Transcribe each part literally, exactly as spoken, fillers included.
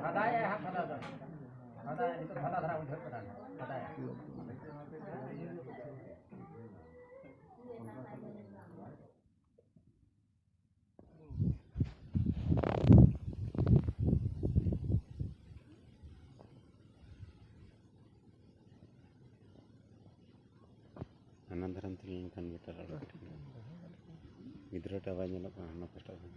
ᱯᱷᱟᱫᱟᱭᱟᱭ ᱦᱟᱸᱜ, ᱯᱷᱟᱫᱟ ᱫᱚ᱾ ᱯᱷᱟᱫᱟᱭᱟᱭ, ᱱᱤᱛᱚᱜ ᱯᱷᱟᱫᱟ ᱫᱷᱟᱨᱟ ᱵᱩᱡᱷᱟᱹᱜ ᱠᱟᱱᱟ᱾ ᱯᱷᱟᱫᱟᱭᱟᱭ᱾ ᱦᱟᱱᱟ ᱫᱷᱟᱨᱮᱢ ᱛᱤᱸᱜᱩ ᱞᱮᱱᱠᱷᱟᱱ better ᱟᱨᱚ ᱴᱷᱤᱠ᱾ ᱜᱤᱫᱽᱨᱟᱹᱴᱟᱜ ᱵᱟᱭ ᱧᱮᱞᱚᱜ ᱠᱟᱱᱟ, ᱦᱟᱱᱟ ᱯᱟᱥᱴᱟ ᱠᱷᱚᱱ᱾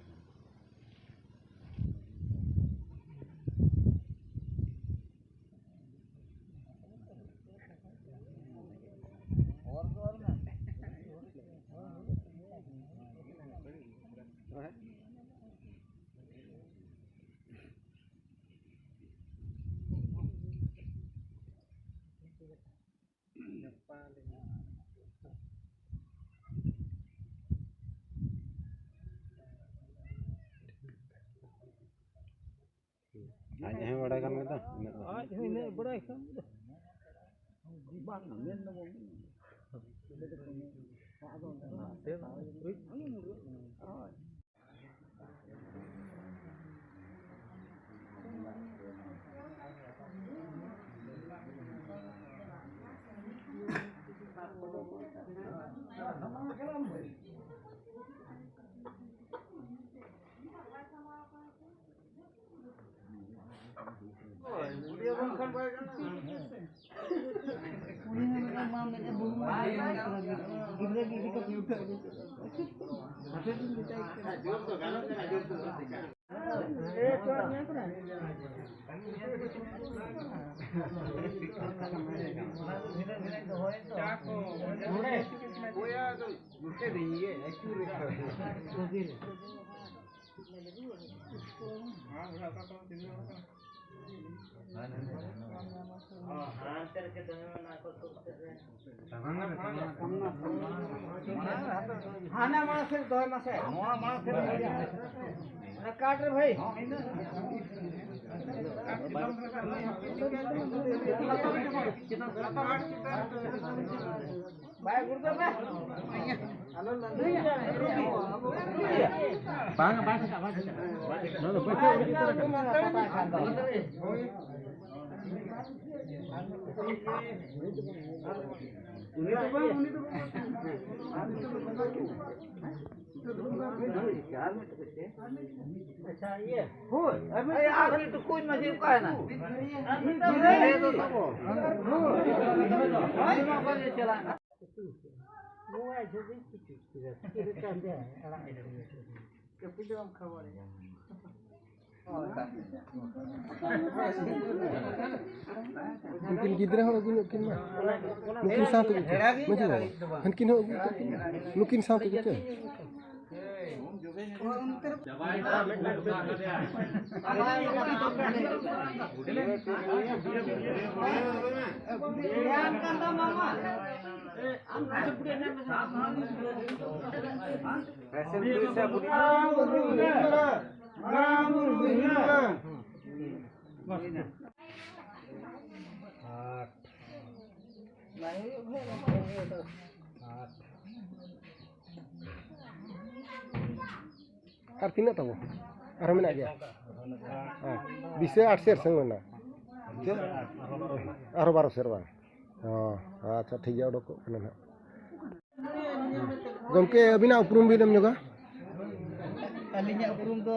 ᱟᱡ ᱦᱚᱸᱭ ᱵᱟᱲᱟᱭ ᱠᱟᱱ ᱜᱮᱫᱚ, ᱤᱱᱟᱹᱜ ᱫᱚ᱾ ᱟᱡ ᱦᱚᱸ ᱤᱱᱟᱹᱜ ᱵᱟᱲᱟᱭ ᱠᱟᱱ ᱜᱮᱫᱚ᱾ ᱵᱟᱝ, ᱢᱮᱱ ᱫᱚ ᱵᱟᱝ ᱢᱮᱱ᱾ ᱟᱫᱚ ᱚᱱᱛᱮ ᱫᱚ ᱦᱳᱭ᱾ ᱩᱱᱤ ᱦᱚᱸ ᱢᱮᱱᱮᱫ, ᱢᱟ ᱢᱮᱱᱮᱫ, ᱵᱟᱹᱦᱩ ᱢᱟ ᱜᱤᱫᱽᱨᱟᱹ ᱜᱮ ᱤᱫᱤ ᱠᱟᱛᱮ ᱩᱴᱷᱟᱹᱜ ᱜᱮ᱾ ᱦᱟᱯᱮ ᱵᱤᱱ ᱢᱮᱛᱟᱭ ᱠᱟᱱᱟ᱾ ᱦᱟᱱᱟ ᱢᱟᱲᱟᱝ ᱥᱮᱫ ᱫᱚᱦᱚᱭ ᱢᱟᱥᱮ᱾ ᱱᱚᱣᱟ ᱢᱟᱲᱟᱝ ᱥᱮᱫ ᱨᱮ᱾ ᱚᱱᱟ ᱠᱟᱴ ᱨᱮ ᱵᱷᱟᱹᱭ᱾ ᱵᱟᱭ ᱜᱩᱲᱫᱟᱹ ᱵᱟᱭ᱾ ᱵᱟᱝ, ᱵᱟᱝ ᱥᱮᱴᱟ, ᱵᱟᱝ ᱥᱮᱴᱟ᱾ ᱱᱚᱣᱟ ᱫᱚ ᱯᱟᱹᱭᱥᱟᱹ ᱩᱰᱩᱠ ᱩᱛᱟᱹᱨ ᱟᱠᱟᱱᱟ᱾ ᱩᱱᱤ ᱫᱚ ᱵᱟᱝ, ᱩᱱᱤ ᱫᱚ ᱵᱟᱝ᱾ ᱟᱪᱪᱷᱟ, ᱤᱭᱟᱹ᱾ ᱦᱳᱭ, ᱟᱨ ᱢᱤᱫ ᱟᱨ ᱢᱤᱫ ᱴᱩᱠᱩᱡ ᱢᱟᱹᱡᱷᱤ ᱚᱠᱟᱭᱮᱱᱟ? ᱟᱨ ᱢᱤᱫ ᱫᱚ ᱦᱳᱭ᱾ ᱱᱚᱣᱟ ᱡᱷᱚᱜᱤᱧ ᱠᱩᱪᱩᱡ ᱠᱮᱫᱟ᱾ ᱪᱤᱠᱟᱹ ᱞᱮᱠᱟᱛᱮ ᱟᱲᱟᱜ ᱤᱫᱤ? ᱠᱟᱹᱯᱤ ᱫᱚ ᱵᱟᱢ ᱠᱷᱟᱵᱟᱨᱮᱭᱟ᱾ ᱩᱱᱠᱤᱱ ᱜᱤᱫᱽᱨᱟᱹ ᱦᱚᱸ ᱟᱹᱜᱩ ᱧᱚᱜ ᱠᱤᱱ ᱢᱟ᱾ ᱱᱩᱠᱤᱱ ᱥᱟᱶ ᱛᱮᱜᱮ ᱪᱮ? ᱢᱟᱹᱡᱷᱤ ᱵᱟᱵᱟ, ᱦᱟᱱᱠᱤᱱ ᱦᱚᱸ ᱟᱹᱜᱩ ᱠᱤᱱ ᱢᱟ᱾ ᱱᱩᱠᱤᱱ ᱥᱟᱶ ᱛᱮᱜᱮ ᱪᱮ? ᱟᱨ ᱛᱤᱱᱟᱹᱜ ᱛᱟᱵᱚ? ᱟᱨᱦᱚᱸ ᱢᱮᱱᱟᱜ ᱜᱮᱭᱟ? ᱦᱮᱸ᱾ ᱵᱤᱥ ᱥᱮ ᱟᱴ ᱥᱮᱨ ᱥᱮ ᱢᱮᱱᱟᱜᱼᱟ? ᱟᱨᱦᱚᱸ ᱵᱟᱨᱚ ᱥᱮᱨ ᱵᱟᱝ? ᱚ, ᱟᱪᱪᱷᱟ, ᱴᱷᱤᱠ ᱜᱮᱭᱟ, ᱚᱰᱚᱠᱚᱜ ᱠᱟᱱᱟ ᱱᱟᱦᱟᱜ᱾ ᱜᱚᱢᱠᱮ, ᱟᱹᱵᱤᱱᱟᱜ ᱩᱯᱨᱩᱢ ᱵᱤᱱ ᱮᱢ ᱧᱚᱜᱟ? ᱟᱹᱞᱤᱧᱟᱜ ᱩᱯᱨᱩᱢ ᱫᱚ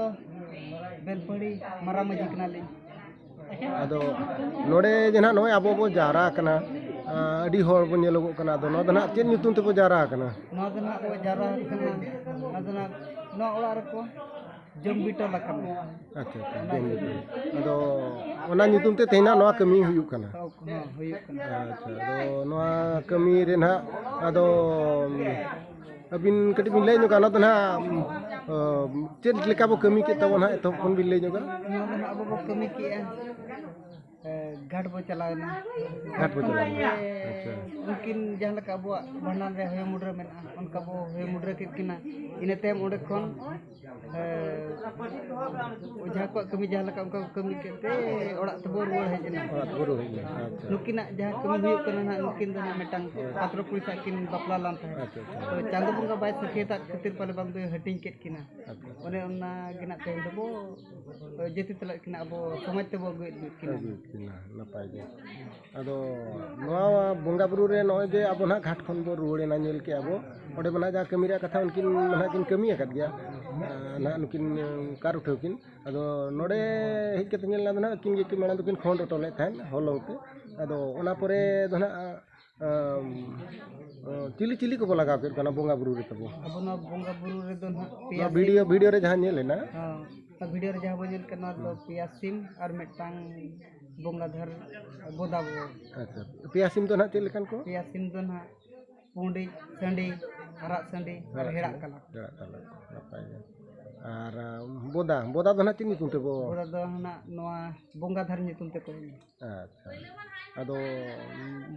ᱵᱮᱞᱯᱟᱹᱲᱤ ᱢᱟᱨᱟᱝ ᱢᱟᱹᱡᱷᱤ ᱠᱟᱱᱟᱞᱤᱧ᱾ ᱟᱫᱚ ᱱᱚᱰᱮ ᱡᱮ ᱱᱟᱦᱟᱜ ᱱᱚᱜᱼᱚᱭ ᱟᱵᱚ ᱵᱚ ᱡᱟᱣᱨᱟ ᱟᱠᱟᱱᱟ, ᱟᱸ, ᱟᱹᱰᱤ ᱦᱚᱲ ᱵᱚ ᱧᱮᱞᱚᱜᱚᱜ ᱠᱟᱱᱟ, ᱟᱫᱚ ᱱᱚᱣᱟ ᱫᱚ ᱱᱟᱦᱟᱜ ᱪᱮᱫ ᱧᱩᱛᱩᱢ ᱛᱮᱵᱚ ᱡᱟᱣᱨᱟ ᱟᱠᱟᱱᱟ? ᱱᱚᱣᱟ ᱫᱚ ᱱᱟᱦᱟᱜ ᱵᱚ ᱡᱟᱣᱨᱟ ᱟᱠᱟᱱᱟ, ᱱᱚᱣᱟ ᱫᱚ ᱱᱟᱦᱟᱜ ᱱᱚᱣᱟ ᱚᱲᱟᱜ ᱨᱮᱠᱚ ᱡᱚᱢ ᱵᱤᱴᱚᱞ ᱟᱠᱟᱱᱟ᱾ ᱟᱪᱪᱷᱟ, ᱟᱪᱪᱷᱟ, ᱡᱚᱢ ᱵᱤᱴᱚᱞ᱾ ᱟᱫᱚ ᱚᱱᱟ ᱧᱩᱛᱩᱢ ᱛᱮ ᱛᱮᱦᱮᱧ ᱱᱟᱦᱟᱜ ᱱᱚᱣᱟ ᱠᱟᱹᱢᱤ ᱦᱩᱭᱩᱜ ᱠᱟᱱᱟ᱾ ᱦᱚᱸ, ᱦᱩᱭᱩᱜ ᱠᱟᱱᱟ᱾ ᱟᱪᱪᱷᱟ, ᱟᱫᱚ ᱱᱚᱣᱟ ᱠᱟᱹᱢᱤ ᱨᱮ ᱱᱟᱦᱟᱜ ᱟᱫᱚ ᱟᱹᱵᱤᱱ ᱠᱟᱹᱴᱤᱡ ᱵᱤᱱ ᱞᱟᱹᱭ ᱧᱚᱜᱟ, ᱚᱱᱟ ᱫᱚ ᱱᱟᱦᱟᱜ, ᱚ, ᱪᱮᱫ ᱞᱮᱠᱟ ᱵᱚ ᱠᱟᱹᱢᱤ ᱠᱮᱫ ᱛᱟᱵᱚᱱᱟ ᱱᱟᱦᱟᱜ, ᱮᱛᱚᱦᱚᱵ ᱠᱷᱚᱱ ᱵᱤᱱ ᱞᱟᱹᱭ ᱧᱚᱜᱟ? ᱱᱚᱣᱟ ᱫᱚ ᱱᱟᱦᱟᱜ ᱟᱵᱚ ᱵᱚ ᱠᱟᱹᱢᱤ ᱠᱮᱜᱼᱟ᱾ ᱜᱷᱟᱴ ᱵᱚ ᱪᱟᱞᱟᱣ ᱮᱱᱟ᱾ ᱜᱷᱟᱴ ᱵᱚ ᱪᱟᱞᱟᱣ ᱮᱱᱟ᱾ ᱟᱪᱪᱷᱟ᱾ ᱩᱱᱠᱤᱱ ᱡᱟᱦᱟᱸ ᱞᱮᱠᱟ ᱟᱵᱚᱣᱟᱜ ᱵᱷᱟᱸᱰᱟᱱ ᱨᱮ ᱦᱚᱭᱚ ᱢᱩᱰᱨᱟᱹ ᱢᱮᱱᱟᱜᱼᱟ, ᱚᱱᱠᱟ ᱵᱚ ᱦᱚᱭᱚ ᱢᱩᱰᱨᱟᱹ ᱠᱮᱫ ᱠᱤᱱᱟ᱾ ᱤᱱᱟᱹ ᱛᱟᱭᱚᱢ ᱚᱸᱰᱮ ᱠᱷᱚᱱ ᱮ, ᱚᱡᱷᱟ ᱠᱚᱣᱟᱜ ᱠᱟᱹᱢᱤ ᱡᱟᱦᱟᱸ ᱞᱮᱠᱟ, ᱚᱱᱠᱟ ᱠᱚ ᱠᱟᱹᱢᱤ ᱠᱮᱫ ᱛᱮ ᱚᱲᱟᱜ ᱛᱮᱵᱚ ᱨᱩᱣᱟᱹᱲ ᱦᱮᱡ ᱮᱱᱟ᱾ ᱚᱲᱟᱜ ᱛᱮᱵᱚ ᱨᱩᱣᱟᱹᱲ ᱦᱮᱡ ᱮᱱᱟ᱾ ᱟᱪᱪᱷᱟ᱾ ᱱᱩᱠᱤᱱᱟᱜ ᱡᱟᱦᱟᱸ ᱠᱟᱹᱢᱤ ᱦᱩᱭᱩᱜ ᱠᱟᱱᱟ ᱱᱟᱦᱟᱜ, ᱱᱩᱠᱤᱱ ᱫᱚ ᱱᱟᱦᱟᱜ ᱢᱤᱫᱴᱟᱝ ᱯᱟᱛᱨᱚ ᱠᱩᱲᱤ ᱥᱟᱶ ᱠᱤᱱ ᱵᱟᱯᱞᱟ ᱞᱮᱱ ᱛᱟᱦᱮᱸᱫ᱾ ᱟᱪᱪᱷᱟ, ᱟᱪᱪᱷᱟ᱾ ᱛᱚ, ᱪᱟᱸᱫᱚ ᱵᱚᱸᱜᱟ ᱵᱟᱭ ᱥᱟᱹᱠᱷᱭᱟᱹᱛᱟᱜ ᱠᱷᱟᱹᱛᱤᱨ ᱯᱟᱞᱮ ᱵᱟᱝ ᱫᱚᱭ ᱦᱟᱹᱴᱤᱧ ᱠᱮᱫ ᱠᱤᱱᱟ᱾ ᱟᱪᱪᱷᱟ᱾ ᱚᱱᱮ ᱚᱱᱟ ᱜᱮ ᱱᱟᱜ ᱛᱮᱦᱮᱧ ᱫᱚᱵᱚ ᱡᱟᱹᱛᱤ ᱛᱟᱞᱟᱜ ᱠᱤᱱᱟ, ᱟᱵᱚ ᱥᱚᱢᱟᱡᱽ ᱛᱮᱵᱚ ᱟᱹᱜᱩᱭᱮᱫ ᱠᱤᱱᱟ᱾ ᱟᱹᱜᱩᱭᱮᱫ ᱠᱤᱱᱟ, ᱱᱟᱯᱟᱭ ᱜᱮ᱾ ᱟᱫᱚ ᱱᱚᱣᱟ ᱵᱚᱸᱜᱟ ᱵᱩᱨᱩ ᱨᱮ ᱱᱚᱜᱼᱚᱭ ᱡᱮ ᱟᱵᱚ ᱱᱟᱦᱟᱜ ᱜᱷᱟᱴ ᱠᱷᱚᱱ ᱵᱚ ᱨᱩᱣᱟᱹᱲ ᱮᱱᱟ, ᱧᱮᱞ ᱠᱮᱜᱼᱟ ᱵᱚ, ᱚᱸᱰᱮ ᱢᱟ ᱱᱟᱦᱟᱜ ᱡᱟᱦᱟᱸ ᱠᱟᱹᱢᱤ ᱨᱮᱭᱟᱜ ᱠᱟᱛᱷᱟ ᱩᱱᱠᱤᱱ ᱢᱟ ᱱᱟᱦᱟᱜ ᱠᱤᱱ ᱠᱟᱹᱢᱤ ᱟᱠᱟᱫ ᱜᱮᱭᱟ᱾ ᱟᱨ ᱱᱟᱦᱟᱜ ᱱᱩᱠᱤᱱ ᱠᱟᱨ ᱩᱴᱷᱟᱹᱣ ᱠᱤᱱ, ᱟᱫᱚ ᱱᱚᱰᱮ ᱦᱮᱡ ᱠᱟᱛᱮ ᱧᱮᱞ ᱮᱱᱟ ᱫᱚ ᱱᱟᱦᱟᱜ ᱟᱹᱠᱤᱱ ᱜᱮᱠᱤᱱ ᱢᱟᱲᱟᱝ ᱫᱚᱠᱤᱱ ᱠᱷᱚᱸᱰ ᱦᱚᱴᱚ ᱞᱮᱫ ᱛᱟᱦᱮᱸᱫ ᱦᱚᱞᱚᱝ ᱛᱮ᱾ ᱟᱫᱚ ᱚᱱᱟ ᱯᱚᱨᱮ ᱫᱚ ᱱᱟᱦᱟᱜ ᱟᱢ, ᱪᱤᱞᱤ ᱪᱤᱞᱤ ᱠᱚᱵᱚ ᱞᱟᱜᱟᱣ ᱠᱮᱫ ᱠᱚᱣᱟ ᱱᱚᱣᱟ ᱵᱚᱸᱜᱟ ᱵᱩᱨᱩ ᱨᱮ ᱛᱟᱵᱚ? ᱟᱵᱚ ᱱᱚᱣᱟ ᱵᱚᱸᱜᱟ ᱵᱩᱨᱩ ᱨᱮᱫᱚ ᱱᱟᱦᱟᱜ ᱯᱮᱭᱟ ᱱᱚᱣᱟ ᱵᱷᱤᱰᱤᱭᱳ, ᱥᱤᱢ᱾ ᱵᱷᱤᱰᱤᱭᱳ ᱨᱮ ᱡᱟᱦᱟᱸ ᱧᱮᱞ ᱮᱱᱟ᱾ ᱦᱚᱸ, ᱚᱱᱟ ᱵᱷᱤᱰᱤᱭᱳ ᱨᱮ ᱡᱟᱦᱟᱸ ᱵᱚᱱ ᱧᱮᱞ ᱠᱟᱱᱟ, ᱱᱚᱣᱟ ᱫᱚ ᱯᱮᱭᱟ ᱥᱤᱢ ᱟᱨ ᱢᱤᱫᱴᱟᱝ ᱵᱚᱸᱜᱟ ᱫᱷᱟᱨ ᱵᱚᱫᱟ ᱵᱚ᱾ ᱟᱪᱪᱷᱟ, ᱯᱮᱭᱟ ᱥᱤᱢ ᱫᱚ ᱱᱟᱦᱟᱜ ᱪᱮᱫ ᱞᱮᱠᱟᱱ ᱠᱚ? ᱯᱮᱭᱟ ᱥᱤᱢ ᱫᱚ ᱱᱟᱦᱟᱜ ᱯᱩᱸᱰᱤᱡ, ᱥᱟᱺᱰᱤ, ᱟᱨᱟᱜ ᱥᱟᱺᱰᱤ ᱟᱨ ᱦᱮᱲᱟᱜ ᱠᱟᱞᱚᱴ᱾ ᱦᱮᱲᱟᱜ ᱠᱟᱞᱚᱴ, ᱱᱟᱯᱟᱭ ᱜᱮ᱾ ᱟᱨ ᱵᱚᱫᱟ, ᱵᱚᱫᱟ ᱫᱚ ᱱᱟᱦᱟᱜ ᱪᱮᱫ ᱧᱩᱛᱩᱢ ᱛᱮᱵᱚ? ᱵᱚᱫᱟ ᱫᱚ ᱱᱟᱦᱟᱜ ᱱᱚᱣᱟ ᱵᱚᱸᱜᱟ ᱫᱷᱟᱨ ᱧᱩᱛᱩᱢ ᱛᱮᱠᱚ ᱮᱢᱟ᱾ ᱟᱪᱪᱷᱟ, ᱟᱫᱚ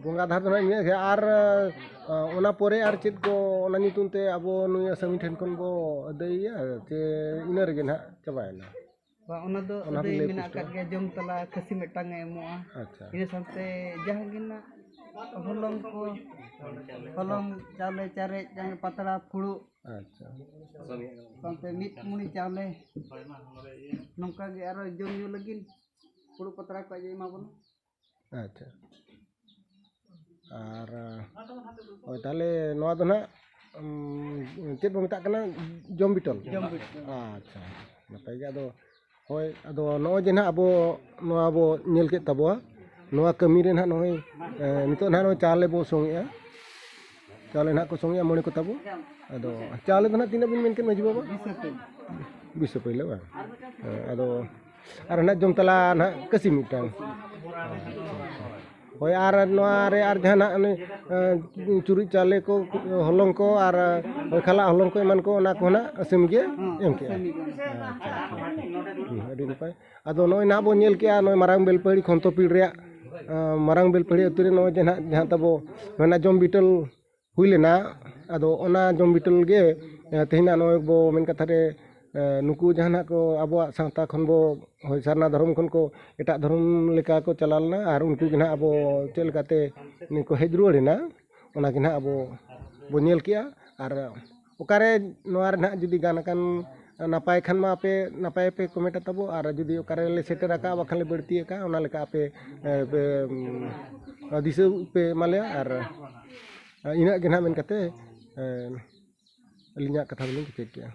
ᱵᱚᱸᱜᱟ ᱫᱷᱟᱨ ᱫᱚ ᱱᱟᱦᱟᱜ ᱤᱱᱟᱹᱜᱮ, ᱟᱨ ᱚᱱᱟ ᱯᱚᱨᱮ ᱟᱨ ᱪᱮᱫ ᱠᱚ ᱚᱱᱟ ᱧᱩᱛᱩᱢ ᱛᱮ ᱟᱵᱚ ᱱᱩᱭ ᱟᱥᱟᱢᱤ ᱴᱷᱮᱱ ᱠᱷᱚᱱ ᱵᱚ ᱟᱹᱫᱟᱹᱭᱮᱭᱟ, ᱥᱮ ᱤᱱᱟᱹ ᱨᱮᱜᱮ ᱱᱟᱦᱟᱜ ᱪᱟᱵᱟᱭᱮᱱᱟ? ᱵᱟᱝ, ᱚᱱᱟ ᱫᱚ ᱚᱱᱟ ᱟᱹᱫᱟᱹᱭ ᱞᱟᱹᱭ ᱢᱮᱱᱟᱜ ᱯᱩᱥᱴᱟᱹᱣ᱾ ᱟᱠᱟᱫ ᱜᱮᱭᱟ, ᱡᱚᱢ ᱛᱟᱞᱟ ᱠᱷᱟᱹᱥᱤ ᱢᱤᱫᱴᱟᱝ ᱮ ᱮᱢᱚᱜᱼᱟ᱾ ᱟᱪᱪᱷᱟ᱾ ᱤᱱᱟᱹ ᱥᱟᱶᱛᱮ ᱡᱟᱦᱟᱸ ᱜᱮ ᱱᱟᱜ ᱦᱚᱞᱚᱝ ᱠᱚ, ᱦᱚᱞᱚᱝ, ᱪᱟᱣᱞᱮ, ᱪᱟᱨᱮᱡ, ᱡᱟᱦᱟᱸ ᱜᱮ ᱯᱟᱛᱲᱟ, ᱯᱷᱩᱲᱩᱜ, ᱟᱪᱪᱷᱟ᱾ ᱥᱟᱶᱛᱮ ᱢᱤᱫ ᱢᱩᱲᱤ ᱪᱟᱣᱞᱮ, ᱱᱚᱝᱠᱟ ᱜᱮ ᱟᱨᱚ ᱡᱚᱢ ᱧᱩ ᱞᱟᱹᱜᱤᱫ ᱯᱷᱩᱲᱩᱜ ᱯᱟᱛᱲᱟ ᱠᱚ ᱟᱡ ᱮ ᱮᱢᱟ ᱵᱚᱱᱟ᱾ ᱟᱪᱪᱷᱟ᱾ ᱟᱨ, ᱦᱳᱭ, ᱛᱟᱦᱞᱮ ᱱᱚᱣᱟ ᱫᱚ ᱱᱟᱜ, ᱩᱢ, ᱪᱮᱫ ᱵᱚ ᱢᱮᱛᱟᱜ ᱠᱟᱱᱟ? ᱡᱚᱢ ᱵᱤᱴᱚᱞ? ᱡᱚᱢ ᱵᱤᱴᱚᱞ᱾ ᱟᱪᱪᱷᱟ, ᱱᱟᱯᱟᱭ ᱜᱮ᱾ ᱟᱫᱚ, ᱦᱳᱭ, ᱟᱫᱚ ᱱᱚᱜᱼᱚᱭ ᱡᱮ ᱱᱟᱜ ᱟᱵᱚ ᱱᱚᱣᱟ ᱵᱚ ᱧᱮᱞ ᱠᱮᱫ ᱛᱟᱵᱚᱣᱟ, ᱱᱚᱣᱟ ᱠᱟᱹᱢᱤ ᱨᱮ ᱱᱟᱜ ᱱᱚᱜᱼᱚᱭ, ᱮ, ᱱᱤᱛᱚᱜ ᱱᱟᱜ ᱱᱚᱜᱼᱚᱭ ᱪᱟᱣᱞᱮ ᱵᱚ ᱥᱚᱝᱮᱜᱼᱟ, ᱪᱟᱣᱞᱮ ᱱᱟᱜ ᱠᱚ ᱥᱚᱝᱮᱜᱼᱟ ᱢᱚᱬᱮ ᱠᱚ ᱛᱟᱵᱚ᱾ ᱟᱫᱚ ᱪᱟᱣᱞᱮ ᱫᱚ ᱱᱟᱜ ᱛᱤᱱᱟᱹᱜ ᱵᱤᱱ ᱢᱮᱱ ᱠᱮᱫ ᱢᱟᱹᱡᱷᱤ ᱵᱟᱵᱟ? ᱵᱤᱥ ᱨᱩᱯᱤ᱾ ᱵᱤᱥ ᱨᱩᱯᱤ ᱞᱮ ᱵᱟᱝ? ᱦᱮᱸ, ᱟᱫᱚ ᱟᱨ ᱱᱟᱜ ᱡᱚᱢ ᱛᱟᱞᱟ ᱱᱟᱜ ᱠᱟᱹᱥᱤ ᱢᱤᱫᱴᱟᱝ᱾ ᱦᱳᱭ, ᱟᱨ ᱱᱚᱣᱟ ᱨᱮ ᱟᱨ ᱡᱟᱦᱟᱱᱟᱜ ᱚᱱᱮ, ᱮᱸ, ᱪᱩᱨᱩᱡ ᱪᱟᱣᱞᱮ ᱠᱚ, ᱦᱚᱞᱚᱝ ᱠᱚ ᱟᱨ, ᱦᱳᱭ, ᱠᱷᱟᱞᱟᱜ ᱦᱚᱞᱚᱝ ᱠᱚ ᱮᱢᱟᱱ ᱠᱚ, ᱚᱱᱟ ᱠᱚ ᱦᱚᱸ ᱱᱟᱜ ᱥᱤᱢ ᱜᱮ ᱦᱮᱸ, ᱮᱢ ᱠᱮᱜᱼᱟ? ᱥᱤᱢ ᱜᱮ᱾ ᱟᱪᱪᱷᱟ, ᱟᱪᱪᱷᱟ᱾ ᱦᱩᱸ, ᱟᱹᱰᱤ ᱱᱟᱯᱟᱭ᱾ ᱟᱫᱚ ᱱᱚᱜᱼᱚᱭ ᱱᱟᱜ ᱵᱚᱱ ᱧᱮᱞ ᱠᱮᱜᱼᱟ, ᱱᱚᱜᱼᱚᱭ ᱢᱟᱨᱟᱝ ᱵᱮᱞᱯᱟᱹᱦᱟᱹᱲᱤ ᱠᱷᱚᱱᱛᱚᱯᱤᱲ ᱨᱮᱭᱟᱜ, ᱮᱸ, ᱢᱟᱨᱟᱝ ᱵᱮᱞᱯᱟᱹᱦᱟᱹᱲᱤ ᱟᱹᱛᱩ ᱨᱮ ᱱᱚᱜᱼᱚᱭ ᱡᱮ ᱱᱟᱜ ᱡᱟᱦᱟᱸ ᱛᱟᱵᱚ ᱢᱮᱱᱟᱜ ᱡᱚᱢ ᱵᱤᱴᱟᱹᱞ ᱦᱩᱭ ᱞᱮᱱᱟ᱾ ᱟᱫᱚ ᱚᱱᱟ ᱡᱚᱢ ᱵᱤᱴᱟᱹᱞ ᱜᱮ, ᱮ, ᱛᱮᱦᱮᱧᱟᱜ ᱱᱚᱜᱼᱚᱭ ᱵᱚ ᱢᱮᱱ ᱠᱟᱛᱷᱟ ᱨᱮ, ᱮ, ᱱᱩᱠᱩ ᱡᱟᱦᱟᱸ ᱱᱟᱜ ᱠᱚ ᱟᱵᱚᱣᱟᱜ ᱥᱟᱶᱛᱟ ᱠᱷᱚᱱ ᱵᱚ, ᱦᱳᱭ, ᱥᱟᱨᱱᱟ ᱫᱷᱚᱨᱚᱢ ᱠᱷᱚᱱ ᱠᱚ ᱮᱴᱟᱜ ᱫᱷᱚᱨᱚᱢ ᱞᱮᱠᱟ ᱠᱚ ᱪᱟᱞᱟᱣ ᱞᱮᱱᱟ, ᱟᱨ ᱩᱱᱠᱩ ᱜᱮ ᱱᱟᱜ ᱟᱵᱚ ᱪᱮᱫ ᱞᱮᱠᱟᱛᱮ ᱱᱩᱠᱩ ᱦᱮᱡ ᱨᱩᱣᱟᱹᱲ ᱮᱱᱟ, ᱚᱱᱟ ᱜᱮ ᱱᱟᱜ ᱟᱵᱚ ᱵᱚ ᱧᱮᱞ ᱠᱮᱜᱼᱟ᱾ ᱟᱨ ᱚᱠᱟᱨᱮ ᱱᱚᱣᱟ ᱨᱮ ᱱᱟᱜ ᱡᱩᱫᱤ ᱜᱟᱱ ᱟᱠᱟᱱ ᱱᱟᱯᱟᱭ ᱠᱷᱟᱱ ᱢᱟ ᱟᱯᱮ ᱱᱟᱯᱟᱭ ᱯᱮ ᱠᱚᱢᱮᱱᱴᱟ ᱛᱟᱵᱚ, ᱟᱨ ᱡᱩᱫᱤ ᱚᱠᱟᱨᱮ ᱞᱮ ᱥᱮᱴᱮᱨ ᱟᱠᱟᱫᱼᱟ, ᱵᱟᱠᱷᱟᱱ ᱞᱮ ᱵᱟᱹᱲᱛᱤ ᱟᱠᱟᱫᱼᱟ, ᱚᱱᱟ ᱞᱮᱠᱟ ᱟᱯᱮ, ᱮ, ᱯᱮ, ᱩᱢ, ᱫᱤᱥᱟᱹ ᱯᱮ ᱮᱢᱟ ᱞᱮᱭᱟ᱾ ᱟᱨ ᱤᱱᱟᱹᱜ ᱜᱮ ᱱᱟᱦᱟᱜ ᱢᱮᱱ ᱠᱟᱛᱮ, ᱮ, ᱟᱹᱞᱤᱧᱟᱜ ᱠᱟᱛᱷᱟ ᱫᱚᱞᱤᱧ ᱠᱮᱪᱮᱫ ᱠᱮᱜᱼᱟ᱾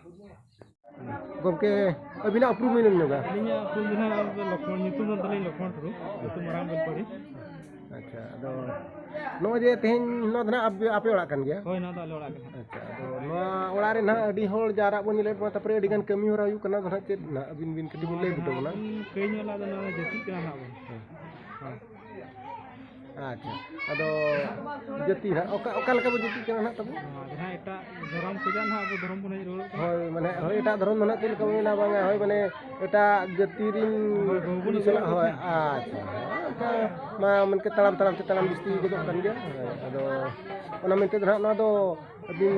ᱜᱚᱢᱠᱮ, ᱟᱹᱵᱤᱱᱟᱜ ᱩᱯᱨᱩᱢ ᱵᱤᱱ ᱧᱚᱜᱟ? ᱟᱹᱞᱤᱧᱟᱜ ᱩᱯᱨᱩᱢ ᱫᱚ ᱱᱟᱦᱟᱜ ᱞᱚᱠᱷᱢᱚᱬ, ᱧᱩᱛᱩᱢ ᱫᱚ ᱛᱟᱹᱞᱤᱧ ᱞᱚᱠᱷᱢᱚᱬ ᱴᱩᱰᱩ, ᱟᱹᱛᱩ ᱢᱟᱨᱟᱝ ᱵᱮᱞᱯᱟᱹᱲᱤ᱾ ᱟᱪᱪᱷᱟ, ᱟᱫᱚ ᱱᱚᱜᱼᱚᱭ ᱡᱮ ᱛᱮᱦᱮᱧ ᱱᱚᱣᱟ ᱫᱚ ᱱᱟᱦᱟᱜ ᱟᱯᱮ, ᱟᱯᱮ ᱚᱲᱟᱜ ᱠᱟᱱ ᱜᱮᱭᱟ? ᱦᱳᱭ, ᱱᱚᱣᱟ ᱫᱚ ᱟᱞᱮ ᱚᱲᱟᱜ ᱠᱟᱱᱟ᱾ ᱟᱪᱪᱷᱟ, ᱟᱫᱚ ᱱᱚᱣᱟ ᱚᱲᱟᱜ ᱨᱮ ᱱᱟᱦᱟᱜ ᱟᱹᱰᱤ ᱦᱚᱲ ᱡᱟᱣᱨᱟᱜ ᱵᱚᱱ ᱧᱮᱞᱮᱫ ᱠᱚᱣᱟ, ᱛᱟᱨᱯᱚᱨᱮ ᱟᱹᱰᱤ ᱜᱟᱱ ᱠᱟᱹᱢᱤ ᱦᱚᱨᱟ ᱦᱩᱭᱩᱜ ᱠᱟᱱᱟ, ᱟᱫᱚ ᱱᱟᱦᱟᱜ ᱪᱮᱫ ᱱᱟᱦᱟᱜ ᱟᱹᱵᱤᱱ ᱵᱤᱱ ᱠᱟᱹᱴᱤᱡ ᱵᱤᱱ ᱞᱟᱹᱭ ᱵᱩᱴᱟᱹ ᱵᱚᱱᱟ? ᱠᱟᱹᱡ ᱧᱚᱜ ᱞᱟᱦᱟ ᱫᱚ ᱱᱚᱣᱟ ᱡᱟᱹᱯᱤᱫ ᱠᱟᱱᱟ ᱱᱟᱦᱟᱜ ᱵᱚᱱ᱾ ᱦᱮᱸ᱾ ᱦᱮᱸ᱾ ᱟᱪᱪᱷᱟ, ᱟᱫᱚ ᱡᱟᱹᱛᱤ ᱱᱟᱦᱟᱜ ᱚᱠᱟ, ᱚᱠᱟ ᱞᱮᱠᱟ ᱵᱚ ᱡᱟᱹᱛᱤᱜ ᱠᱟᱱᱟ ᱱᱟᱦᱟᱜ ᱛᱟᱵᱚ? ᱱᱚᱣᱟ ᱡᱟᱦᱟᱸ ᱮᱴᱟᱜ ᱫᱷᱚᱨᱚᱢ ᱠᱷᱚᱡᱟᱜ ᱱᱟᱦᱟᱜ ᱟᱵᱚ ᱫᱷᱚᱨᱚᱢ ᱵᱚᱱ ᱦᱮᱡ ᱨᱩᱣᱟᱹᱲᱚᱜ ᱠᱟᱱᱟ᱾ ᱦᱳᱭ, ᱢᱟᱱᱮ, ᱦᱳᱭ, ᱮᱴᱟᱜ ᱫᱷᱚᱨᱚᱢ ᱫᱚ ᱱᱟᱦᱟᱜ ᱪᱮᱫ ᱞᱮᱠᱟ ᱵᱚᱱ ᱢᱮᱱᱟ, ᱵᱟᱝᱟ, ᱦᱳᱭ, ᱢᱟᱱᱮ, ᱮᱴᱟᱜ ᱡᱟᱹᱛᱤ ᱨᱤᱱ ᱦᱳᱭ, ᱵᱟᱵᱚᱱ ᱠᱩᱲᱤ ᱥᱟᱞᱟᱜ, ᱩᱨᱩᱢᱚᱜ ᱦᱳᱭ, ᱠᱟᱱᱟ᱾ ᱟᱪᱪᱷᱟ, ᱚᱱᱠᱟ ᱢᱟ ᱢᱮᱱᱠᱮ ᱛᱟᱲᱟᱢ ᱛᱟᱲᱟᱢ ᱛᱮ ᱛᱟᱲᱟᱢ ᱵᱤᱥᱛᱤ ᱜᱚᱫᱚᱜ ᱠᱟᱱ ᱜᱮᱭᱟ᱾ ᱦᱳᱭ, ᱟᱫᱚ ᱚᱱᱟ ᱢᱮᱱᱛᱮ ᱫᱚ ᱱᱟᱦᱟᱜ ᱱᱚᱣᱟ ᱫᱚ ᱟᱹᱵᱤᱱ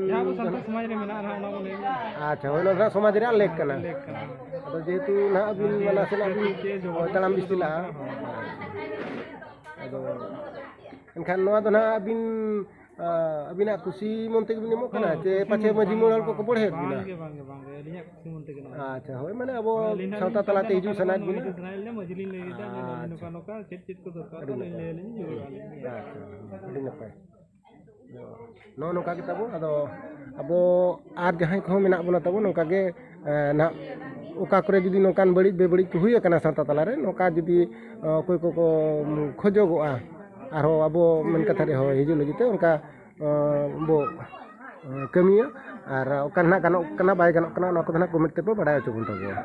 ᱡᱟᱦᱟᱸ ᱟᱵᱚ ᱥᱟᱱᱛᱟᱲ ᱥᱚᱢᱟᱡᱽ ᱨᱮ ᱢᱮᱱᱟᱜᱼᱟ ᱱᱟᱦᱟᱜ, ᱚᱱᱟ ᱵᱚᱱ ᱞᱟᱹᱭ ᱜᱮᱭᱟ᱾ ᱟᱪᱪᱷᱟ, ᱦᱳᱭ, ᱱᱚᱣᱟ ᱫᱚ ᱱᱟᱦᱟᱜ ᱥᱚᱢᱟᱡᱽ ᱨᱮᱭᱟᱜ ᱞᱮᱠ ᱠᱟᱱᱟ᱾ ᱞᱮᱠ ᱠᱟᱱᱟ᱾ ᱟᱫᱚ ᱡᱮᱦᱮᱛᱩ ᱱᱟᱦᱟᱜ ᱟᱹᱵᱤᱱ ᱦᱮᱸ, ᱢᱟᱱᱟ ᱥᱮᱱᱟᱜ ᱵᱤᱱ ᱪᱮᱫ ᱡᱚᱵᱚᱨᱫᱚᱥᱛᱤ ᱛᱟᱲᱟᱢ ᱫᱚ ᱵᱤᱥᱛᱤ ᱵᱟᱝ ᱞᱟᱜᱼᱟ᱾ ᱠᱟᱱᱟ, ᱦᱳᱭ᱾ ᱟᱫᱚ ᱮᱱᱠᱷᱟᱱ ᱱᱚᱣᱟ ᱫᱚ ᱱᱟᱦᱟᱜ ᱟᱹᱵᱤᱱ, ᱟ, ᱟᱹᱵᱤᱱᱟᱜ ᱠᱩᱥᱤ ᱢᱚᱱ ᱛᱮᱜᱮ ᱵᱤᱱ ᱮᱢᱚᱜ ᱠᱟᱱᱟ, ᱦᱳᱭ, ᱪᱮ ᱠᱩᱥᱤ ᱯᱟᱪᱷᱮ ᱢᱚᱱ-, ᱢᱟᱹᱡᱷᱤ ᱠᱩᱥᱤ ᱢᱚᱬᱮ ᱦᱚᱲ ᱢᱚᱱ-, ᱠᱚᱠᱚ ᱵᱚᱲᱦᱮᱭᱮᱫ ᱵᱤᱱᱟ? ᱵᱟᱝᱜᱮ, ᱵᱟᱝᱜᱮ, ᱵᱟᱝᱜᱮ, ᱟᱹᱞᱤᱧᱟᱜ ᱠᱩᱥᱤ ᱢᱚᱱ ᱛᱮᱜᱮ ᱱᱚᱣᱟ᱾ ᱟᱪᱪᱷᱟ, ᱦᱳᱭ, ᱢᱟᱱᱮ ᱟᱵᱚ ᱦᱳᱭ, ᱟᱹᱞᱤᱧ ᱱᱟᱦᱟᱜ ᱥᱟᱶᱛᱟ ᱱᱚᱝᱠᱟ ᱛᱟᱞᱟᱛᱮ ᱦᱤᱡᱩᱜ ᱱᱚᱝᱠᱟ ᱥᱟᱱᱟᱭᱮᱫ ᱱᱚᱣᱟ ᱵᱤᱱᱟ? ᱤᱫᱤ ᱥᱟᱱᱟᱭᱮᱫ ᱞᱤᱧᱟ, ᱢᱟᱹᱡᱷᱤ ᱞᱤᱧ ᱞᱟᱹᱭ ᱠᱮᱫᱟ ᱡᱮ ᱱᱚᱜᱼᱚ ᱟᱪᱪᱷᱟ᱾ ᱱᱚᱝᱠᱟ ᱱᱚᱝᱠᱟ ᱪᱮᱫ ᱪᱮᱫ ᱠᱚ ᱫᱚᱨᱠᱟᱨ ᱟᱹᱰᱤ ᱛᱟᱦᱚᱞᱮ ᱱᱟᱯᱟᱭ᱾ ᱞᱟᱹᱭ ᱟᱹᱞᱤᱧ ᱵᱤᱱ᱾ ᱟᱪᱪᱷᱟ, ᱟᱹᱰᱤ ᱱᱟᱯᱟᱭ᱾ ᱱᱚᱜᱼᱚ ᱱᱚᱝᱠᱟ ᱜᱮ ᱛᱟᱵᱚ, ᱟᱫᱚ ᱟᱵᱚ ᱟᱨ ᱡᱟᱦᱟᱸᱭ ᱠᱚᱦᱚᱸ ᱢᱮᱱᱟᱜ ᱵᱚᱱᱟ ᱛᱟᱵᱚ ᱱᱚᱝᱠᱟ ᱜᱮ, ᱮ, ᱱᱟᱦᱟᱜ ᱚᱠᱟ ᱠᱚᱨᱮ ᱡᱩᱫᱤ ᱱᱚᱝᱠᱟᱱ ᱵᱟᱹᱲᱤᱡ ᱵᱮᱵᱟᱹᱲᱤᱡ ᱠᱚ ᱦᱩᱭ ᱟᱠᱟᱱᱟ ᱥᱟᱶᱛᱟ ᱛᱟᱞᱟᱨᱮ, ᱱᱚᱝᱠᱟ ᱡᱩᱫᱤ, ᱮ, ᱚᱠᱚᱭ ᱠᱚᱠᱚ ᱠᱷᱚᱡᱚᱜᱚᱜᱼᱟ ᱟᱨᱦᱚᱸ ᱟᱵᱚ ᱢᱮᱱ ᱠᱟᱛᱷᱟ ᱨᱮ ᱦᱚᱸ ᱦᱤᱡᱩᱜ ᱞᱟᱹᱜᱤᱫ ᱛᱮ, ᱚᱱᱠᱟ, ᱮ, ᱵᱚ, ᱮ, ᱠᱟᱹᱢᱤᱭᱟ᱾ ᱟᱨ ᱚᱠᱟ ᱱᱟᱦᱟᱜ ᱜᱟᱱᱚᱜ ᱠᱟᱱᱟ, ᱵᱟᱭ ᱜᱟᱱᱚᱜ ᱠᱟᱱᱟ, ᱚᱱᱟ ᱠᱚᱫᱚ ᱱᱟᱦᱟᱜ ᱠᱚᱢᱮᱱᱴ ᱛᱮᱯᱮ ᱵᱟᱰᱟᱭ ᱦᱚᱪᱚ ᱵᱚᱱ ᱛᱟᱵᱚᱱᱟ᱾